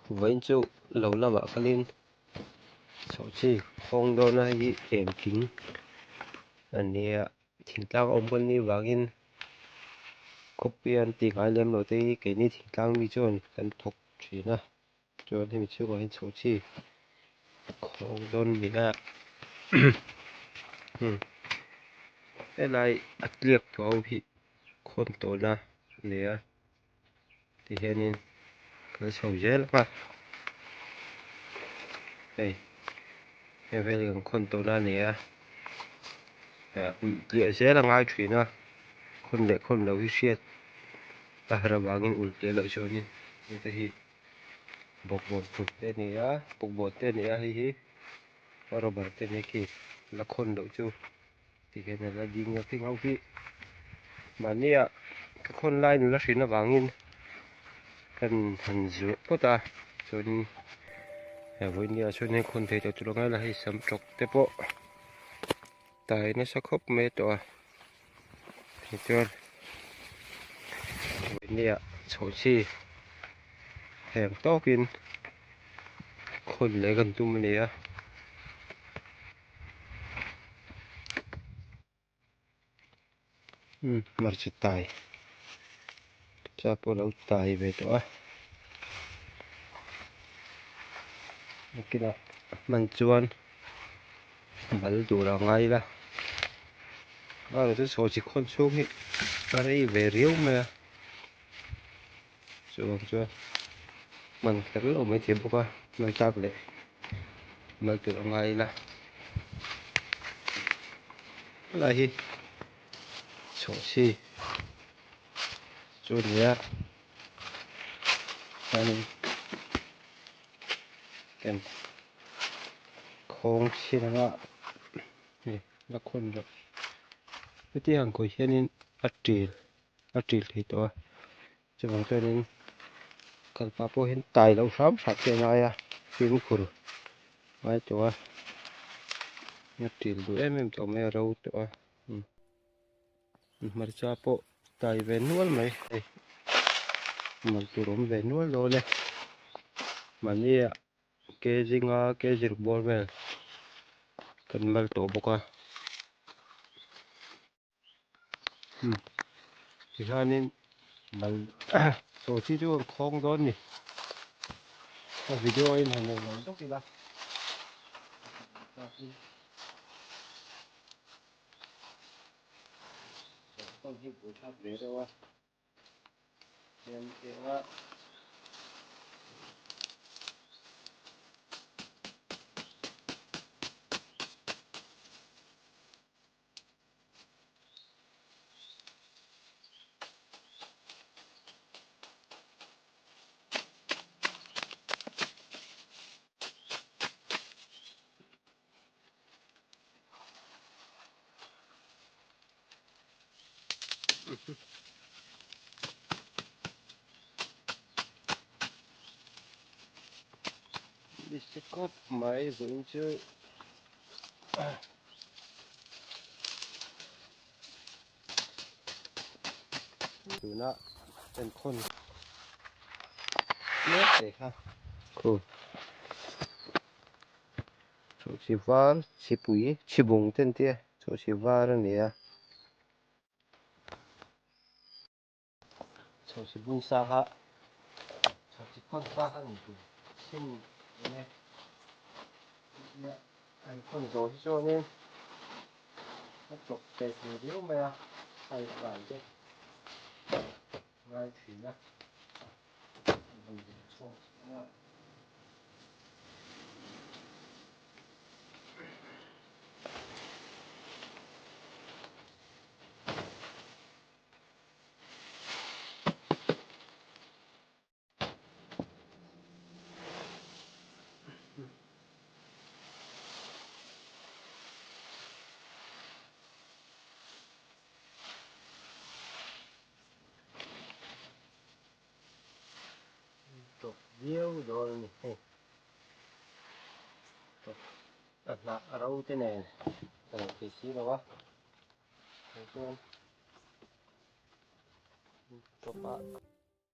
Vawiin chu lo lamah kalin chhawhchhi khawng dawna hi em thing a nia thingtlang a awm kan nih vangin khawpui an tih ngai lem loh te hi keini thingtlang mi chuan kan thawk thin a chuan hemi chhungah hian chhawhchhi khawng dawn a ni a helai a tliak tawh ho hi khawn tawhna a ni a. Ti hianin kal chho zel ang a, hei heng vel hi kan khawn tawhna a ni a, ulh tliah zel a ngai thin a, khawn leh khawn loh hi hriat a har avangin ulh tliah loh chuanin hengte hi bawkbawn phut te a ni a, bawkbawn te a ni a hei hi rubber te a nia khi la khawn loh chu. Tikhian a la ding a thing ho hi mahnia ka khawn lai nula hrin avangin kan han zuah phawt a chuanin he vawinia chuan hei khawn thei tawh tur ang ela hei sam tawk te pawh tai nasa khawp mai tawh a tichuan vawinia chhoh chi heng tawkin khawn leh kan tum a ni a. Hmarcha tai cha pawh a lo tai ve tawh a nakinah hman chuan mal tur a ngai ila amaherawhchu chu saw chi khawn chhung hi a rei ve riau mai a chuvang chuan hman kher lo maithei bawk a hman tlak leh mal tur a ngai ila helai hi chhawhchhi chu a ni a chuanin ken khawng chhin anga hei la khawn loh heti ang kawih hianin a ṭil. a ṭil thei tawh a chuvang chuanin kal pah pawh hian tai loh hram hram te a ngai a fimkhur ngai tawh a a ṭil duh em em tawh mai a ro tawh a hmarcha pawh tai ve nual mai hei mal tur awm ve nual dawn e mahni ah kg nga kg ruk bawr vel kan mal tawh bawk a. Tihianin mal chaw chi chu an khawng dawn ni a video a in han nei lo deuh ila hi buaithlak ve deuh a. Bisikawp mai vawiin chu tuna enkhawn mek te kha khu chhawhchhi var chhipui chhibung te an tia chhawhchhi var a ni a. Chhawhchhi bung sa kha chhawhchhi khawn sa kha ni tur chhin enge an khawn zawh hi chuanin a chawp ve thei viau mai a hei vai te ngai thin a. Tawp viau dawn a ni hei tawp a hnah a ro te nen a lo thei si lo a chuan tawp ah.